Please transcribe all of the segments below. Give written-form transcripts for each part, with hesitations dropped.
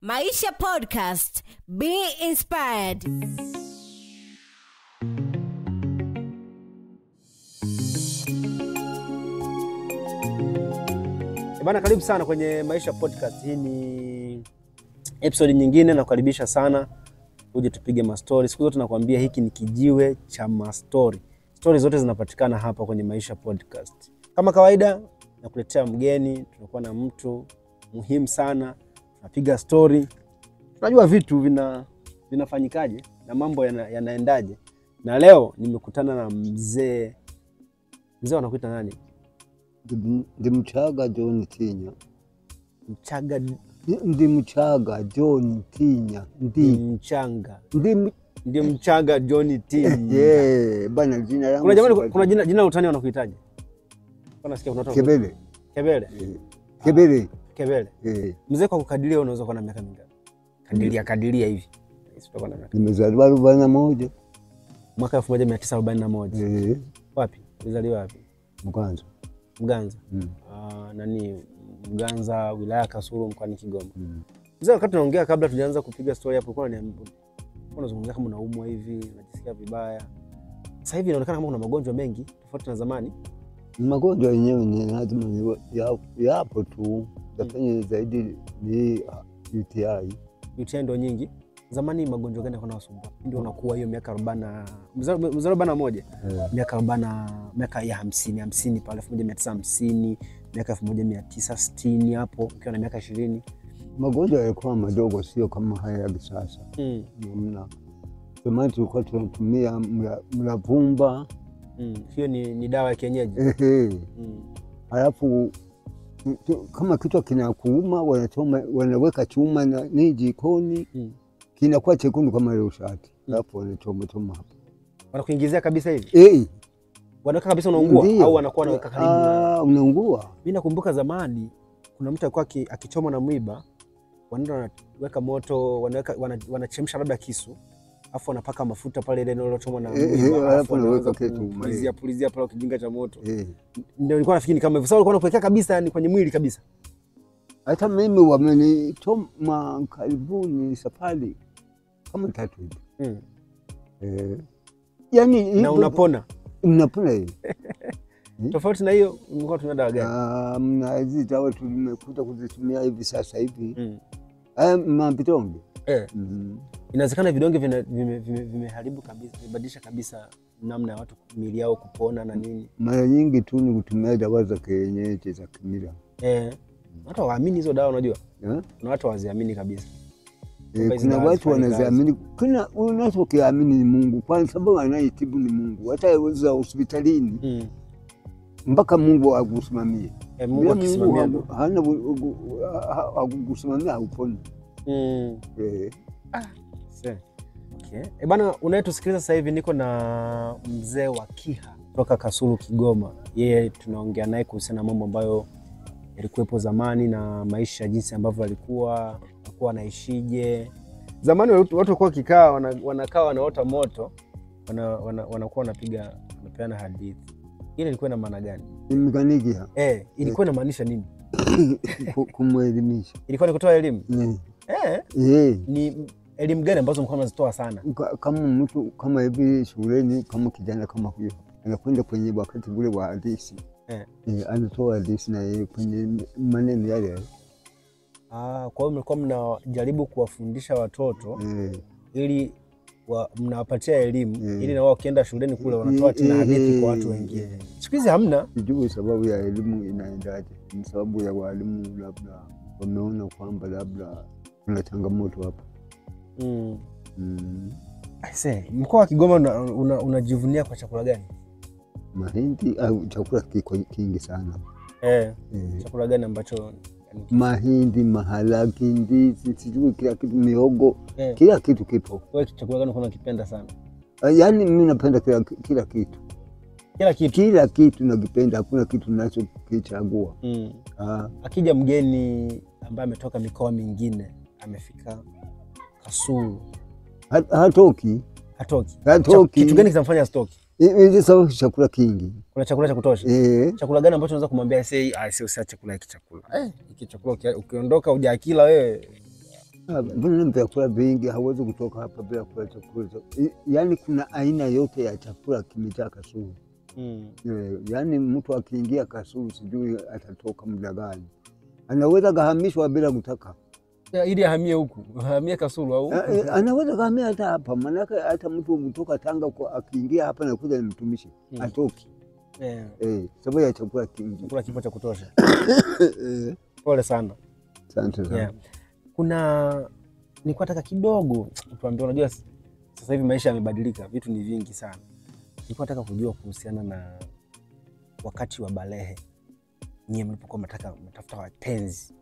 Maisha Podcast. Be inspired. Bana, karibu sana kwenye Maisha Podcast. Hii ni episode nyingine, nakukaribisha sana uje tupige mastori. Siku zote nakwambia hiki ni kijiwe cha mastori. Story zote zinapatikana hapa kwenye Maisha Podcast. Kama kawaida nakuletea mgeni, tunakuwa na mtu muhimu sana, tunapiga story. Tunajua vitu vinafanyikaje na mambo yanaendaje. Na leo nimekutana na mzee. Mzee wanakuita nani? Ndi Mchaga John Tinya. Mchaga Ndi Mchaga John Tinya. Ndi Mchanga. Ndi Mchaga John Tinya. Yeah, bana jina langu. Kuna jamani, kuna jina utani wanakuitaje? Nasikia kuna watu Kebele. Kebele. Kebele. Kebele. Mzee, kwa kukadiria unaweza kuwa na miaka mingapi? Kadiria hivi. Sitakuwa na miaka. Nimezaliwa 41. Mwaka 1941. Eh. Wapi? Ulizaliwa wapi? Mganza. Mganza. Nani Mganza, wilaya Kasulu, mkoani Kigoma. Mzee, wakati tunaongea kabla tujaanza kupiga story hapo, ulikuwa unazungumzia kama unaumwa hivi, unajisikia vibaya. Sasa hivi inaonekana kama kuna magonjwa mengi tofauti na zamani. Magonjwa yenyewe ni lazima yapo tu, lakini zaidi ni UTI. UTI ndio nyingi. Zamani magonjwa gani yalikuwa yanasumbua? Ndio unakuwa hiyo miaka 40, mzee 41, miaka 40, miaka ya 50 pale 1950, miaka 1960 hapo ukiwa na miaka 20. Magonjwa yalikuwa madogo, sio kama haya ya kisasa. Namna zamani tulikuwa tunatumia mravumba. Hiyo ni dawa ya kienyeji. Alafu kama kichwa kinakuuma wanachoma, wanaweka chuma na ni jikoni. Kinakuwa chekundu kama ile ushati. Alafu wanachoma choma hapo. Wanakuingizia kabisa hivi? Wanaweka kabisa unaungua au wanakuwa wanaweka karibu? Unaungua. Mimi nakumbuka zamani kuna mtu alikuwa akichomwa na mwiba, wanaenda wanaweka moto, wanaweka wanachemsha labda kisu, afu wanapaka mafuta pale ile eneo na mwiba, alafu wanaweka kitu pulizia pale kijinga cha moto. Ndio nilikuwa nafikiri kama hivyo. Sasa walikuwa wanakuwekea kabisa yani kwenye mwili kabisa. Hata mimi wamenichoma karibuni safari kama 3 hivi. Yani na unapona. Unapona hivi. Tofauti na hiyo mlikuwa tuna dawa gani? Mna hizi dawa tumekuta kuzitumia hivi sasa hivi. Vidonge. Inawezekana vidonge vimeharibu kabisa, vimebadilisha kabisa namna ya watu miili yao kupona na nini. Mara nyingi tu ni kutumia dawa za kienyeji za kimila. Watu waamini hizo dawa unajua? Kuna watu hawaziamini kabisa. Kuna watu wanaziamini. Kuna unachokiamini ni Mungu, kwa sababu anayetibu ni Mungu. Hata za hospitalini mpaka Mungu akusimamie. Mungu akisimamia hana akusimamia hauponi. Okay. Bana, unayetusikiliza sasa hivi niko na mzee wa Kiha kutoka Kasulu, Kigoma. Yeye tunaongea naye kuhusiana na mambo ambayo yalikuwepo zamani na maisha jinsi ambavyo alikuwa anaishije. Zamani watu walikuwa wakikaa wanakaa wanaota moto, wanakuwa wanapiga wanapeana hadithi. Ile ilikuwa na maana gani? Mkaniki. Ilikuwa inamaanisha nini? Kumuelimisha. Ilikuwa ni kutoa elimu? Ni elimu gani ambazo mlikuwa mnazitoa sana? Kama mtu kama hivi shuleni, kama kijana kama huyo anakwenda kwenye wakati ule wa hadithi. Anatoa hadithi na yeye kwenye maneno yale. Kwa hiyo mlikuwa mnajaribu kuwafundisha watoto ili mnawapatia elimu ili na wao wakienda shuleni kule wanatoa tena hadithi kwa watu wengine. Siku hizi hamna. Sijui sababu ya elimu inaendaje. Ni sababu ya walimu labda wameona kwamba labda kuna changamoto hapo. Aise, mkoa wa Kigoma unajivunia kwa chakula gani? Mahindi au chakula kiko kingi sana. Chakula gani ambacho? Mahindi, maharage, ndizi, sijui kila kitu, mihogo, kila kitu kipo. Wewe chakula gani unakipenda sana? Yaani mimi napenda kila kitu. Kila kitu. Kila kitu nakipenda, hakuna kitu ninachokichagua. Akija mgeni ambaye ametoka mikoa mingine, amefika Kasulu. Hatoki. Hatoki. Kitu gani kinamfanya asitoki? Hizi sababu chakula kingi. Kuna chakula cha kutosha. Chakula gani ambacho unaweza kumwambia sei, sio usiache chakula hiki chakula. Hiki chakula ukiondoka hujakila wewe. Mbona vyakula vingi hawezi kutoka hapa bila kula chakula. Yaani kuna aina yote ya chakula kimejaa Kasulu. Yaani mtu akiingia Kasulu sijui atatoka muda gani. Anaweza kahamishwa bila kutaka. Ili ahamie huku, ahamie Kasulu au? Anaweza kahamia hata hapa, maanake hata mtu kutoka Tanga akiingia hapa na kuja ni mtumishi, atoki. Sababu ya chakula kingi. Chakula kipo cha kutosha. Pole sana. Asante sana. Kuna nilikuwa nataka kidogo tuambie, unajua sasa hivi maisha yamebadilika, vitu ni vingi sana. Nilikuwa nataka kujua kuhusiana na wakati wa balehe. Nyie mlipokuwa mnataka mtafuta wapenzi,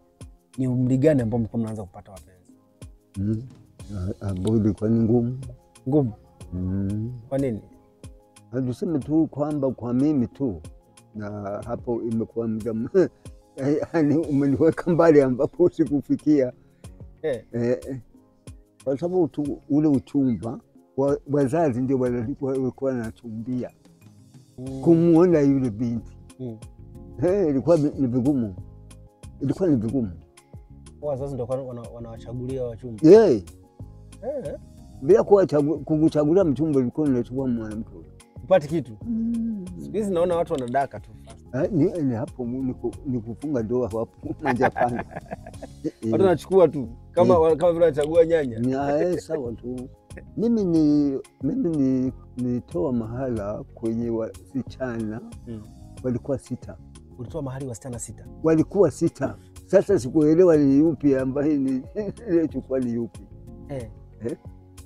ni umri gani ambao mlikuwa mnaanza kupata wapenzi? Ambao ilikuwa ni ngumu. Ngumu? Kwa nini? Tuseme tu kwamba kwa mimi tu, na hapo imekuwa muda, yaani umeniweka mbali ambapo sikufikia. Kwa sababu tu ule uchumba wazazi ndio walikuwa wanachumbia kumuona yule binti. Ilikuwa ni vigumu. Ilikuwa ni vigumu. Wazazi ndio wanawachagulia wachumba. Bila kukuchagulia mchumba ilikuwa inachukua mwanamke huyo. Upate kitu. Siku hizi naona watu wanadaka tu fast. Ni hapo ni kufunga ndoa hapo manja panda. Watu wanachukua tu kama kama vile wanachagua nyanya. Ni sawa tu. Mimi nilitoa mahala kwenye wasichana walikuwa 6. Ulitoa mahali wasichana 6? Walikuwa 6. Sasa sikuelewa ni yupi ambaye ni nilichukua ni yupi.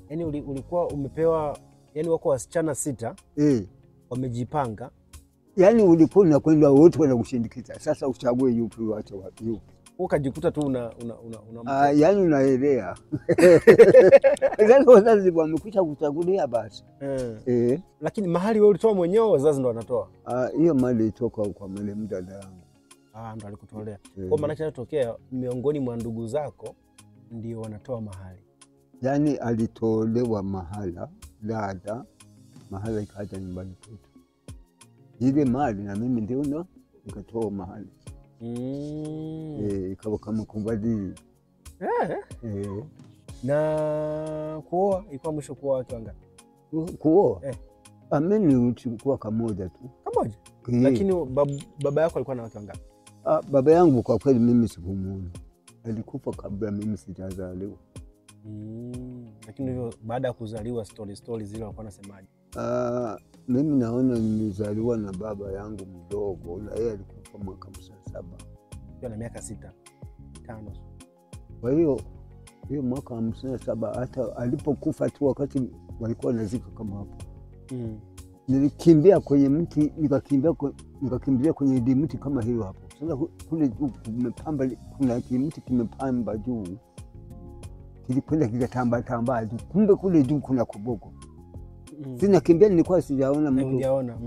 Yaani ulikuwa umepewa, yani wako wasichana 6 wamejipanga. Yaani ulikuwa unakwenda wote wanakushindikiza. Sasa uchague yupi uache yupi. Ukajikuta tu una yaani unaelea. Sasa wazazi wamekwisha kuchagulia basi. Lakini mahali wewe ulitoa mwenyewe, wazazi ndo wanatoa? Hiyo mali ilitoka kwa marehemu dada yangu. Ndo alikutolea. Kwa maana kinachotokea miongoni mwa ndugu zako ndio wanatoa mahali. Yaani alitolewa mahala dada, mahala ikaja nyumbani kwetu. Ile mali na mimi ndio nikatoa mahali. Ikawa kama kubadili. Na kuoa ilikuwa mwisho kuoa watu wangapi? Kuoa? Mimi nilikuwa kamoja tu. Kamoja? Lakini baba yako alikuwa na watu wangapi? Baba yangu kwa kweli mimi sikumuona. Alikufa kabla mimi sijazaliwa. Lakini hivyo baada ya kuzaliwa story zile walikuwa wanasemaje? Mimi naona nilizaliwa na baba yangu mdogo na yeye alikufa mwaka 57. Akiwa na miaka 6, 5. Kwa hiyo hiyo mwaka 57 hata alipokufa tu wakati walikuwa wanazika kama hapo. Nilikimbia kwenye mti, nikakimbilia kwenye mti kama hiyo hapo. Sasa kule juu kumepamba, kuna kimti kimepamba juu. Kilikwenda kikatamba tamba juu. Kumbe kule juu kuna koboko. Sina kimbia, nilikuwa sijaona mtu. Hujaona.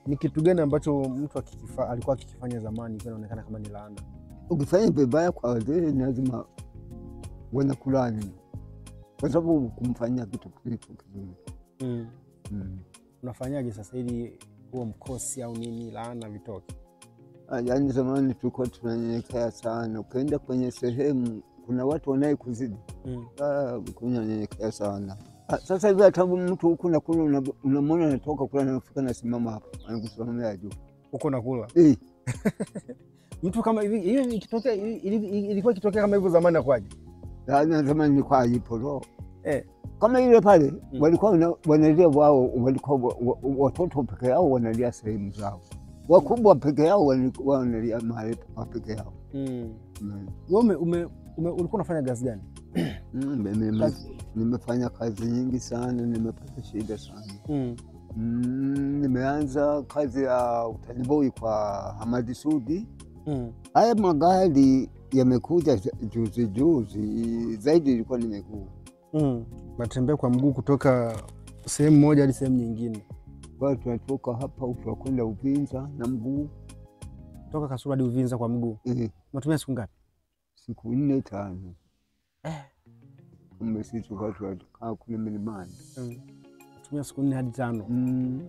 Ni kitu gani ambacho mtu alikuwa akikifanya zamani kinaonekana kama ni laana? Ukifanya vibaya kwa wazee lazima wanakulaani. Kwa sababu kumfanyia kitu kilicho kizuri. Unafanyaje sasa ili huo mkosi au nini laana vitoke? Yaani zamani tulikuwa tunanyenyekea sana. Ukienda kwenye sehemu kuna watu wanayekuzidi. Kunyenyekea sana. Sasa hivi hata mtu huku na kula unamwona anatoka kula anafika na simama hapo, anakusimamia juu. Huko na kula. Mtu kama hivi hiyo ikitokea, ilikuwa ikitokea kama hivyo zamani kwaje? Yaani zamani ilikuwa ipo roho. Kama ile pale walikuwa wanalia wao, walikuwa watoto peke yao wanalia sehemu zao. Wakubwa peke yao walikuwa wanalia mahali peke yao. Wewe ulikuwa unafanya kazi gani? Nimefanya kazi nyingi sana, nimepata shida sana. Nimeanza kazi ya utaniboi kwa Hamadi Sudi. Haya magari yamekuja juzi juzi, zaidi ilikuwa ni miguu. Natembea kwa mguu kutoka sehemu moja hadi sehemu nyingine. Kwa tunatoka hapa tunakwenda Uvinza na mguu. Kutoka Kasulu hadi Uvinza kwa mguu. Unatumia siku ngapi? Siku 4 5. Kumbe sisi tulikuwa tunakaa kule milimani. Tumia siku 4 hadi 5.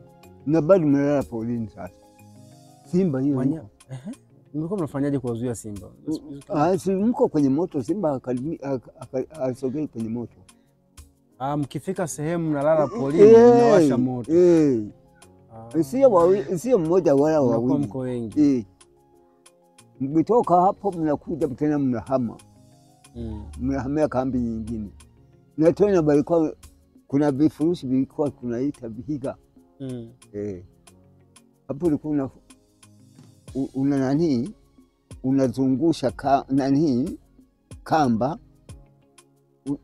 Na bado mnalala porini sasa. Simba hiyo. Mlikuwa mnafanyaje kuwazuia simba? Si mko kwenye moto, simba asogei kwenye moto. Mkifika sehemu mnalala polini, mnawasha moto. Sio mmoja wala wawili. Mko wengi. Mkitoka hapo mnakuja tena mnahama. Mnahamia kambi nyingine. Na tena balikuwa kuna vifurushi vilikuwa tunaita vihiga. Hapo ulikuwa una nani unazungusha nani kamba,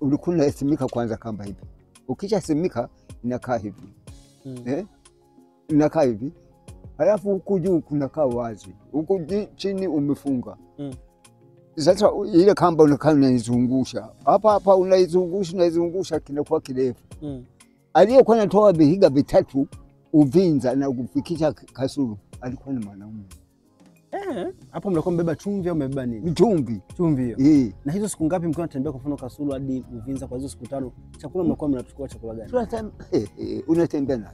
ulikuwa unasimika kwanza kamba hivi. Ukishasimika inakaa hivi. Inakaa hivi. Halafu huku juu kunakaa wazi. Huku chini umefunga. Sasa ile kamba unakaa unaizungusha. Hapa hapa unaizungusha kinakuwa kirefu. Aliyekuwa anatoa vihiga vitatu Uvinza na kufikisha Kasulu alikuwa ni mwanaume. Hapo mlikuwa mbeba chumvi au mbeba nini? Chumvi. Chumvi hiyo. Na hizo siku ngapi mlikuwa mnatembea kwa mfano Kasulu hadi Uvinza kwa hizo siku 5, chakula mlikuwa mnachukua chakula gani? Unatembea na.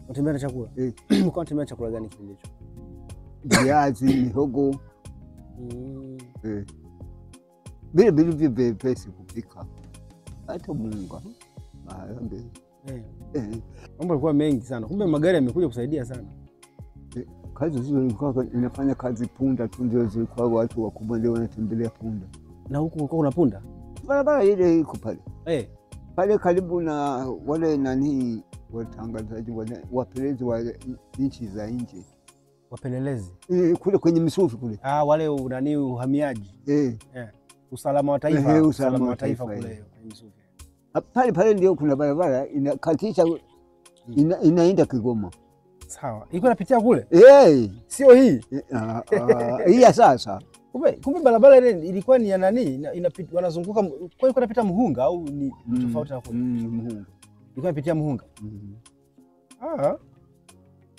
Unatembea na chakula? Mlikuwa mnatembea chakula gani kipindi hicho? Viazi, mihogo. Vile vilivyo vyepesi kupika. Hata munga. Maharage. Mambo yalikuwa mengi sana. Kumbe magari yamekuja kusaidia sana. Kazi hizo zilikuwa inafanya kazi punda tu, ndio zilikuwa watu wakubwa ndio wanatembelea punda. Na huku kulikuwa kuna punda? Barabara ile iko pale. Pale karibu na wale nani watangazaji wale wapelelezi wa nchi za nje. Wapelelezi? Kule kwenye misufi kule. Wale nani uhamiaji. Usalama wa taifa, usalama wa taifa kule kwenye misufi. Pale pale ndio kuna barabara inakatisha inaenda Kigoma. Sawa. Ilikuwa inapitia kule? Sio hii. Hii ya sasa. Kumbe barabara ile ilikuwa ni ya nani? Inapita wanazunguka, kwa ilikuwa inapita Muhunga au ni tofauti na kule? Muhunga. Ilikuwa inapitia Muhunga.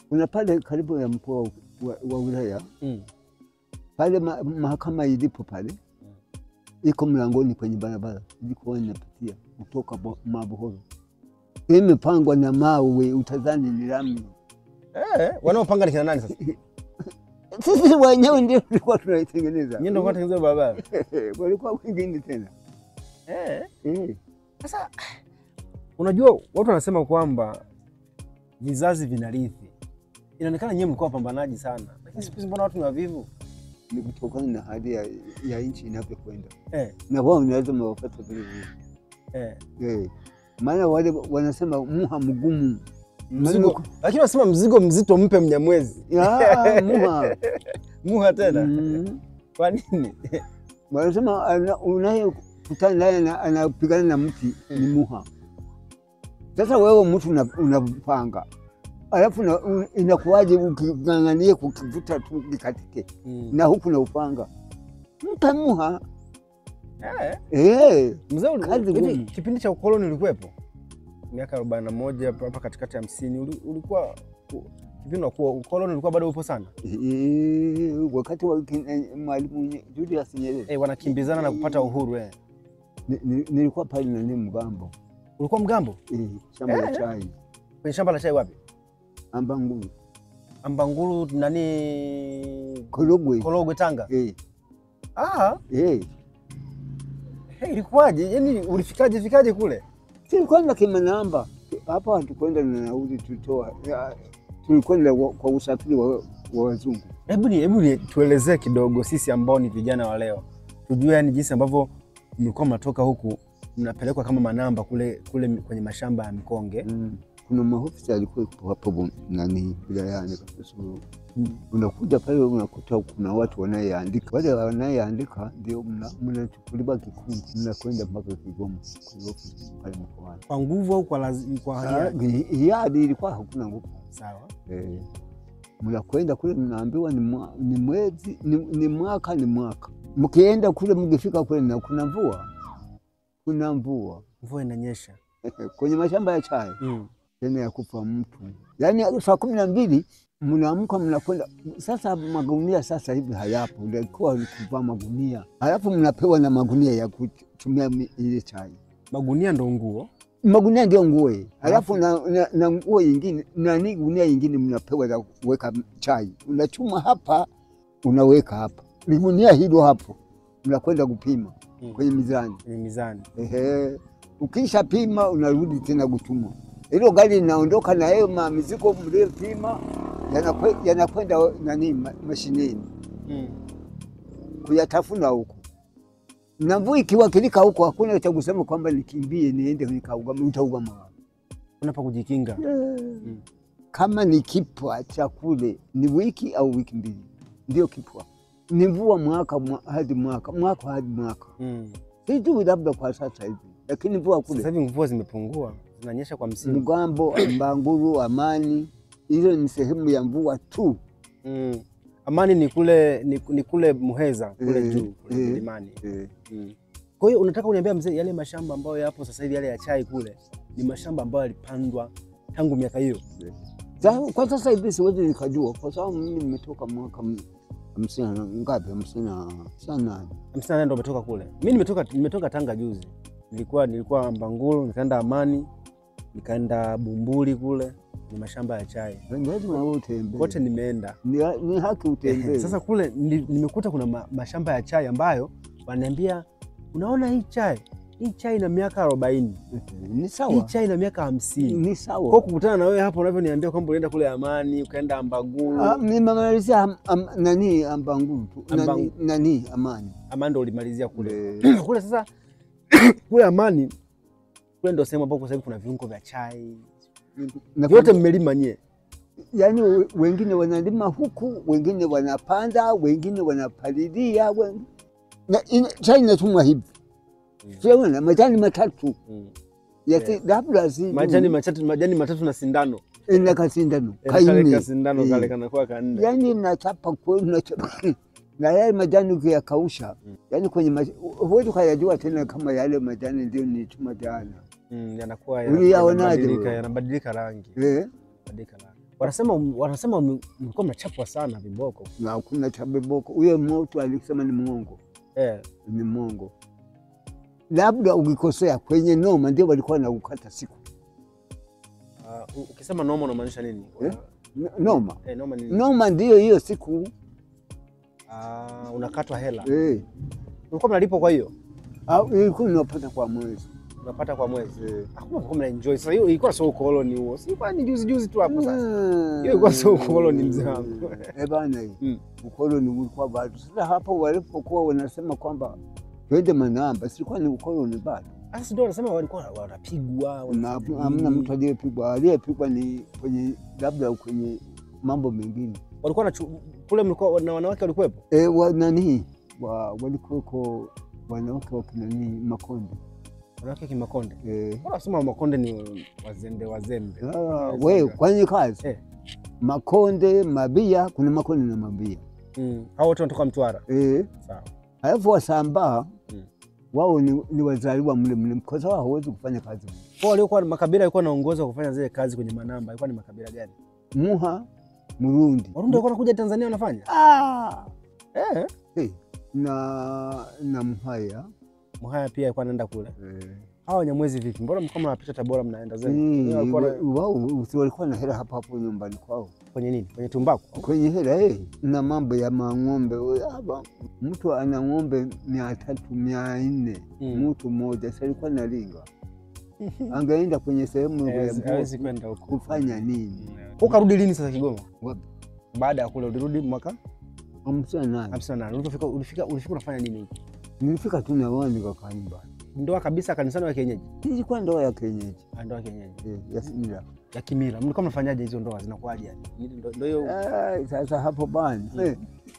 Kuna pale karibu ya mkoa wa wilaya. Pale mahakama ilipo pale. Iko mlangoni kwenye barabara ilikuwa inapitia kutoka Mabuhoro. Imepangwa na mawe utadhani ni lami. Wanaopanga ni kina nani sasa? Sisi wenyewe ndio tulikuwa tunaitengeneza. Nyinyi ndio mnatengeneza barabara. Walikuwa wengine tena. Sasa unajua watu wanasema kwamba vizazi vinarithi. Inaonekana nyinyi mlikuwa wapambanaji sana. Lakini siku hizi mbona watu ni wavivu? Ni kutokana na hali ya nchi inavyokwenda. Na wao ni lazima wapate vile vile. Maana wale wanasema muha mgumu. Mzigo, lakini wanasema mzigo mzito mpe Mnyamwezi. Muha. Muha tena. Kwa nini? Wanasema unayekutana naye anapigana na mti ni muha. Sasa wewe mtu unapanga. Alafu inakuwaje ukinganganie kukivuta tu kikatike. Na huku na upanga. Mpe muha. Mzee, kipindi cha ukoloni ulikuwepo? Miaka 41 hapa katikati ya 50 ulikuwa kipindi kwa ukoloni ulikuwa bado upo sana? Wakati wa Mwalimu Julius Nyerere. Wanakimbizana na kupata uhuru. Nilikuwa pale na ni Mgambo. Ulikuwa Mgambo? Shamba la chai. Kwenye shamba la chai wapi? Ambangulu. Ambangulu nani? Korogwe. Korogwe Tanga. Ilikuwaje? Yaani ulifikaje fikaje kule? Tulikwenda kimanamba. Hapa hatukwenda na nauli tulitoa. Tulikwenda kwa usafiri wa wazungu. Hebu tuelezee kidogo sisi ambao ni vijana wa leo. Tujue yani jinsi ambavyo mlikuwa mnatoka huku mnapelekwa kama manamba kule kwenye mashamba ya mkonge. Kuna maofisa alikuwa hapo nani wilayani Kasulu. Unakuja pale unakuta kuna watu wanayeandika. Wale wanayeandika ndio mnachukuliwa kikundi, mnakwenda mpaka Kigoma kwenye ofisi pale mkoani. Kwa nguvu au kwa hiari? Ilikuwa hakuna nguvu. Sawa. Mnakwenda kule mnaambiwa ni mwezi, ni mwaka, ni mwaka. Mkienda kule mkifika kule na kuna mvua. Kuna mvua. Mvua inanyesha. Kwenye mashamba ya chai. Tena ya kufa mtu. Yaani saa 12 mnaamka mnakwenda. Sasa magunia sasa hivi hayapo. Ilikuwa kuvaa magunia. Halafu mnapewa na magunia ya kutumia ile chai. Magunia ndio nguo. Magunia ndio nguo. Halafu na nguo nyingine, na ni gunia nyingine mnapewa za kuweka chai. Unachuma hapa Unaweka hapa. Ligunia hilo hapo. Mnakwenda kupima kwenye mizani. Kwenye mizani. Ehe. Ukisha pima unarudi tena kutumwa. Hilo gari linaondoka na hayo mizigo mliyopima yanakwenda nani mashineni. Kuyatafuna huko. Na mvua ikiwakilika huko hakuna cha kusema kwamba nikimbie niende nikaugama, utaugama. Kuna pa kujikinga. Kama ni kipwa cha kule ni wiki au wiki mbili ndio kipwa. Ni mvua mwaka hadi mwaka, mwaka hadi mwaka. Sijui labda kwa sasa hivi, lakini mvua kule. Sasa hivi mvua zimepungua, zinanyesha kwa msimu. Mgambo, Ambanguru, Amani, hizo ni sehemu ya mvua tu. Amani ni kule, ni kule Muheza, kule juu, kule milimani. Kwa hiyo unataka kuniambia mzee, yale mashamba ambayo yapo sasa hivi yale ya chai kule ni mashamba ambayo yalipandwa tangu miaka hiyo? Kwa sasa hivi siwezi nikajua kwa sababu mimi nimetoka mwaka 50 ngapi? 58. 58 ndio umetoka kule. Mimi nimetoka Tanga juzi. Nilikuwa Ambanguru, nikaenda Amani, nikaenda Bumbuli kule, ni mashamba ya chai. Lazima wewe utembee. Kote nimeenda. Ni haki utembee. Sasa kule nimekuta kuna mashamba ya chai ambayo wananiambia unaona hii chai? Hii chai ina miaka 40. Ni sawa. Hii chai ina miaka 50. Ni sawa. Kwa kukutana na wewe hapo unavyoniambia kwamba ulienda kule Amani, ukaenda Ambanguru. Nimemalizia nani Ambanguru tu. Nani Amani. Amani ndio ulimalizia kule. Kule sasa kule Amani kule ndio sehemu ambapo sasa hivi kuna viungo vya chai. Yote mmelima nyie. Yaani wengine wanalima huku, wengine wanapanda, wengine wanapalilia, na chai inatumwa hivi. Sio majani matatu. Labda si majani matatu na sindano. Ina kasindano. Kaine. Kasindano kale kanakuwa kanne. Yaani nachapa kweli nachapa. Na yale majani ukiyakausha, yaani kwenye huwezi kuyajua tena kama yale majani ndio nilichuma jana. Yanakuwa yanabadilika, yanabadilika rangi. Badilika rangi. Wanasema mlikuwa mnachapwa sana viboko. Na hakuna cha viboko. Huyo mtu alisema ni muongo. Ni muongo. Labda ukikosea kwenye noma ndio walikuwa wanakukata siku. Ukisema noma unamaanisha nini? Noma. Noma ni nini? Noma ndio hiyo siku. Unakatwa hela. Ulikuwa mnalipwa kwa hiyo? Ilikuwa unapata kwa mwezi. Unapata kwa mwezi. Hakuna mlikuwa mnaenjoy. Sasa hiyo ilikuwa sio ukoloni huo. Si kwa ni juzi juzi tu hapo sasa. Hiyo ilikuwa sio ukoloni mzee wangu. Bana hii. Ukoloni ulikuwa bado. Sasa hapo walipokuwa wanasema kwamba twende Manamba, silikuwa ni ukoloni bado. Sasa ndio wanasema walikuwa wanapigwa. Hamna mtu aliyepigwa. Aliyepigwa ni kwenye labda kwenye mambo mengine. Walikuwa kule mlikuwa na wanawake walikuwepo? Nani? Walikuweko wanawake wa kinani Makonde. Wanawake Kimakonde? Wanasema Makonde ni wazembe wazembe. Wewe kwani kazi? Makonde, Mabia, kuna Makonde na Mabia. Hao wote wanatoka Mtwara. Sawa. Alafu Wasambaa wao ni wazaliwa mle mle kwa sababu hawezi kufanya kazi. Kwa waliokuwa makabila yalikuwa yanaongoza kufanya zile kazi kwenye Manamba, ilikuwa ni makabila gani? Muha, Murundi. Warundi walikuwa wanakuja Tanzania wanafanya? Na Mhaya. Mhaya pia alikuwa anaenda kule. Hawa Wanyamwezi vipi? Mbona mlikuwa mnapita Tabora mnaenda zenu? Wao walikuwa na hela hapo hapo nyumbani kwao. Kwenye nini? Kwenye tumbaku? Kwenye hela na mambo ya mang'ombe. Hapa mtu ana ng'ombe 300, 400, mtu mmoja sasa alikuwa analinga. Angeenda kwenye sehemu ya hawezi kwenda huko. Kufanya nini? Ukarudi lini sasa Kigoma? Wapi? Baada ya kule ulirudi mwaka 58. 58. Ulifika unafanya nini huko? Nilifika tu na wao nikakaa nyumbani. Ndoa kabisa kanisani ya kienyeji? Ilikuwa ndoa ya kienyeji. Ndoa ya kienyeji. Ya kimila. Ya kimila. Mlikuwa mnafanyaje hizo ndoa zinakuaje yani? Ndio hiyo. Sasa hapo bana.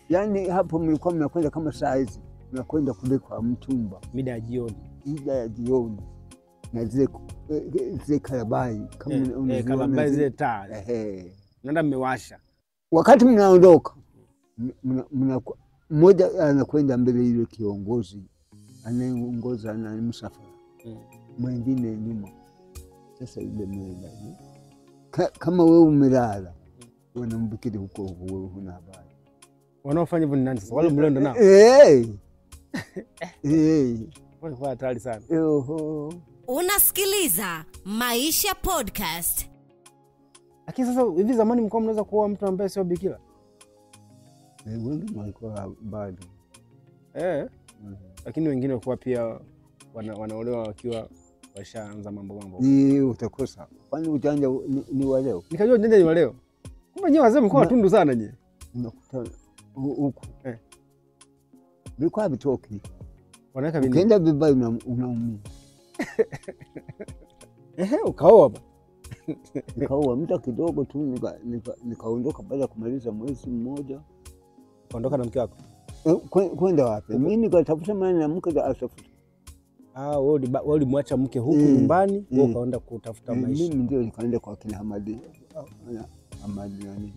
Yaani hapo mlikuwa mnakwenda kama saa hizi. Mnakwenda kule kwa mchumba. Mida ya jioni. Mida ya jioni. Na zile karabai kama unaziona karabai zile taa. Mnaenda mmewasha. Wakati mnaondoka mmoja anakwenda mbele yule kiongozi anayeongoza na msafara. Mwingine nyuma. Sasa yule mwenda kama wewe umelala wanambikiri huko wewe huna habari. Wanaofanya hivyo ni nani sasa? Wale mlioenda nao? Walikuwa hatari sana. Unasikiliza Maisha Podcast. Lakini sasa hivi zamani mlikuwa mnaweza kuoa mtu ambaye sio bikira? Wengi walikuwa bado. Lakini wengine walikuwa pia wanaolewa wakiwa washaanza mambo. Ni utakosa. Kwani ujanja ni wa leo? Nikajua ujanja ni wa leo. Kumbe nyewe wazee mko watundu sana nyewe. Unakuta huku. Vilikuwa vitoki. Wanaweka vini. Ukienda vibaya unaumia. Ukaoa ba. Nikaoa muda kidogo tu nikaondoka baada ya kumaliza mwezi mmoja. Ukaondoka na mke wako? Kwenda wapi? Mimi nikatafuta maana na mke atafuta. Wewe ulimwacha mke huku nyumbani, wewe ukaenda kutafuta maisha. Mimi ndio nikaenda kwa kina Hamadi. Hamadi nani?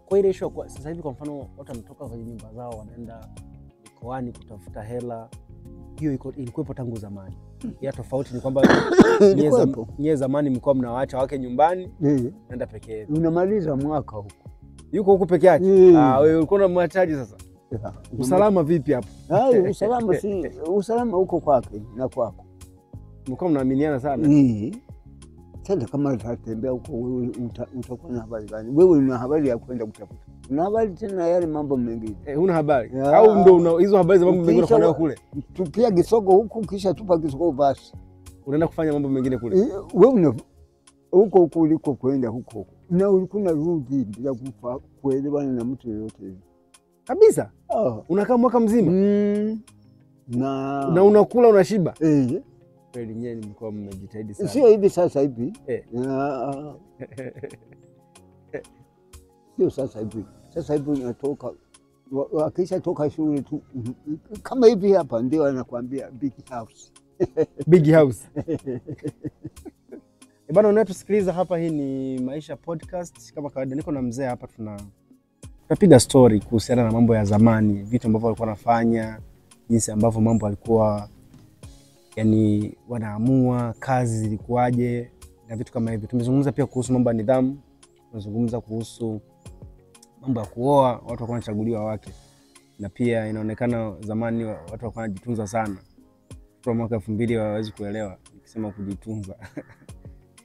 Kwa ile issue kwa sasa hivi kwa mfano watu wanatoka kwenye nyumba zao wanaenda mikoani kutafuta hela. Hiyo ilikuwepo tangu zamani. Ya tofauti ni kwamba nyie zamani mlikuwa mnawaacha wake nyumbani, naenda peke yake. Unamaliza mwaka huko. Yuko huku peke yake. Wewe ulikuwa unamwachaje sasa? Usalama vipi hapo? Usalama si usalama huko kwake na kwako. Mlikuwa mnaaminiana sana. Sasa kama utatembea huko wewe utakuwa na habari gani? Wewe una habari ya kwenda kutafuta. Una habari tena yale mambo mengine. Una habari. Au ndio hizo habari za mambo mengine unakuwa nayo kule? Tupia kisogo huku kisha tupa kisogo basi. Unaenda kufanya mambo mengine kule. Wewe una huko huko uliko kwenda huko huko. Na ulikuwa unarudi bila kuelewana na mtu yeyote. Kabisa? Unakaa mwaka mzima? Na unakula unashiba? Kweli nyewe mlikuwa mmejitahidi sana. Sio hivi sasa hivi. Sio sasa hivi. Sasa hivi unatoka wakisha toka shule tu kama hivi hapa ndio anakuambia big house. Big house. Bana, unatusikiliza hapa, hii ni Maisha Podcast. Kama kawaida niko na mzee hapa, tunapiga story kuhusiana na mambo ya zamani, vitu ambavyo walikuwa wanafanya, jinsi ambavyo mambo yalikuwa yani wanaamua, kazi zilikuwaje na vitu kama hivyo. Tumezungumza pia kuhusu mambo ya nidhamu, tumezungumza kuhusu mambo ya kuoa, watu walikuwa wanachaguliwa wake. Na pia inaonekana zamani watu walikuwa wanajitunza sana. Kwa mwaka 2000 hawawezi kuelewa nikisema kujitunza.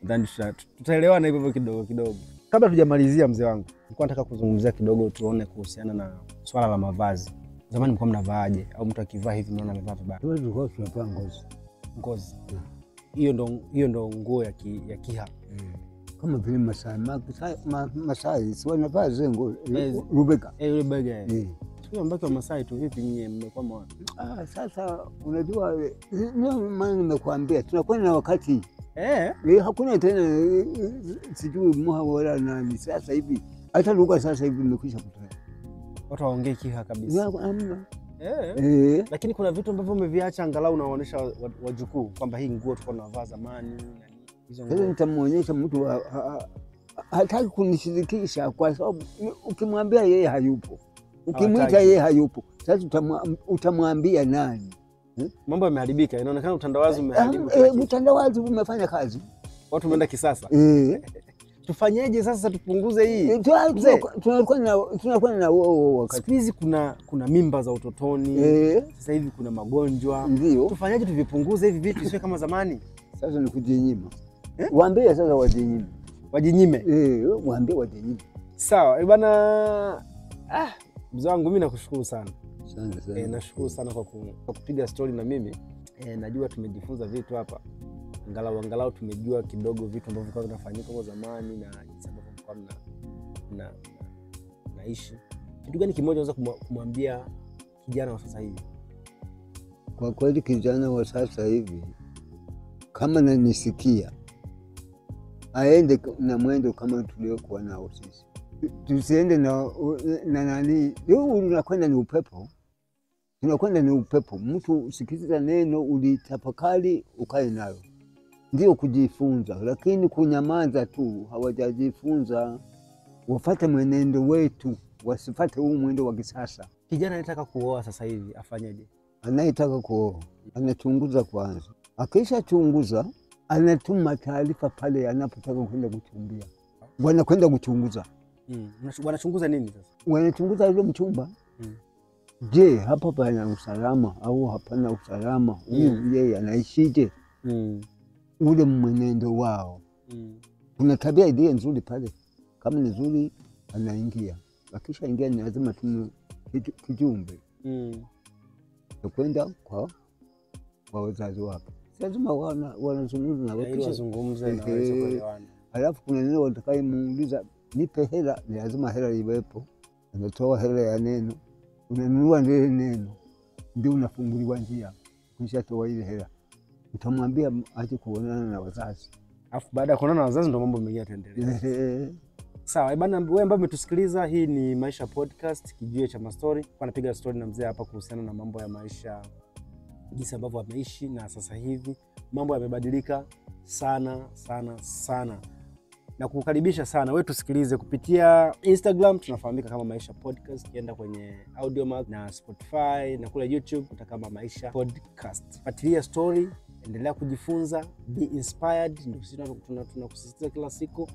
Nadhani tutaelewana hivyo kidogo kidogo. Kabla tujamalizia mzee wangu, nilikuwa nataka kuzungumzia kidogo tuone kuhusiana na swala la mavazi. Zamani mlikuwa mnavaaje? Au mtu akivaa hivi mnaona amevaa vibaya? Tulikuwa tunavaa ngozi. Ngozi. Hiyo ndo nguo ya Kiha. Kama vile Masai, Masai si wanavaa zile nguo rubega. Rubega. Sio mbaki wa Masai tu, vipi nyinyi mmekuwa wapi? Sasa unajua ndio maana nimekuambia tunakwenda na wakati. Hakuna tena sijui Muha wala nani sasa hivi. Hata lugha sasa hivi imekwisha kutoka. Watu waongee Kiha kabisa. Hamna. Lakini kuna vitu ambavyo umeviacha angalau unawaonyesha wajukuu kwamba hii nguo tulikuwa tunavaa zamani na hizo nguo. Sasa nitamuonyesha mtu hataki kunishirikisha kwa sababu ukimwambia yeye hayupo. Ukimwita yeye hayupo. Sasa utamwambia nani? Mambo yameharibika, inaonekana utandawazi umeharibu. Utandawazi umefanya kazi. Watu wameenda kisasa. Tufanyeje sasa tupunguze hii? Tunakuwa na wakati. Siku hizi kuna mimba za utotoni. Sasa hivi kuna magonjwa. Tufanyeje tuvipunguze hivi vitu isiwe kama zamani? Sasa ni kujinyima. Waambie sasa wajinyime. Wajinyime. Waambie wajinyime. Sawa, bana. Mzee wangu mimi nakushukuru sana. Sana. Nashukuru sana kwa kupiga story na mimi. Najua tumejifunza vitu hapa. Angalau tumejua kidogo vitu ambavyo vilikuwa vinafanyika kwa zamani na jinsi ambavyo mlikuwa mnaishi. Kitu gani kimoja unaweza kumwambia kijana wa sasa hivi? Kwa kweli kijana wa sasa hivi kama nanisikia aende na mwendo kama tuliokuwa nao sisi. Tusiende na nani, leo unakwenda ni upepo. Tunakwenda ni upepo. Mtu sikiza neno ulitafakari ukae nayo. Ndio kujifunza, lakini kunyamaza tu hawajajifunza. Wafate mwenendo wetu, wasifate huu mwendo wa kisasa. Kijana anataka kuoa sasa hivi afanyeje? Anayetaka kuoa anachunguza kwanza. Akishachunguza anatuma taarifa pale anapotaka kwenda kuchumbia. Wanakwenda kuchunguza. Wanachunguza nini sasa? Wanachunguza yule mchumba. Je, hapa pana usalama au hapana usalama? Huyu yeye anaishije? Ule mwenendo wao. Kuna tabia iliyo nzuri pale. Kama ni nzuri anaingia. Akishaingia ni lazima tume kijumbe kwenda kwa wazazi wake. Lazima wanazungumza na Ili wazungumze na waweze kuelewana. Alafu kuna neno watakayemuuliza nipe hela, ni lazima hela iwepo. Unatoa hela ya neno, unanunua lile neno, ndio unafunguliwa njia. Ukishatoa ile hela utamwambia aje kuonana na wazazi. Alafu baada ya kuonana na wazazi ndio mambo mengine yataendelea. Sawa, bana, wewe ambaye umetusikiliza, hii ni Maisha Podcast, kijiwe cha mastori. Wanapiga story na mzee hapa kuhusiana na mambo ya maisha, jinsi ambavyo ameishi na sasa hivi mambo yamebadilika sana sana sana. Na kukukaribisha sana wewe tusikilize kupitia Instagram, tunafahamika kama Maisha Podcast. Ukienda kwenye Audiomack na Spotify na kule YouTube utakama Maisha Podcast. Fuatilia story, endelea kujifunza, be inspired. Ndio sisi tunakusisitiza kila siku.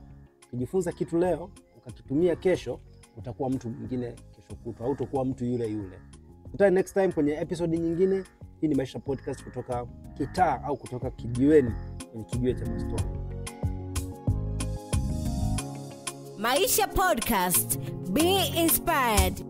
Ukijifunza kitu leo ukakitumia kesho, utakuwa mtu mwingine kesho kutwa, hautakuwa mtu yule yule. Tukutane next time kwenye episode nyingine. Hii ni Maisha Podcast kutoka kitaa au kutoka kijiweni, kwenye kijiwe cha mastori. Maisha Podcast, be inspired.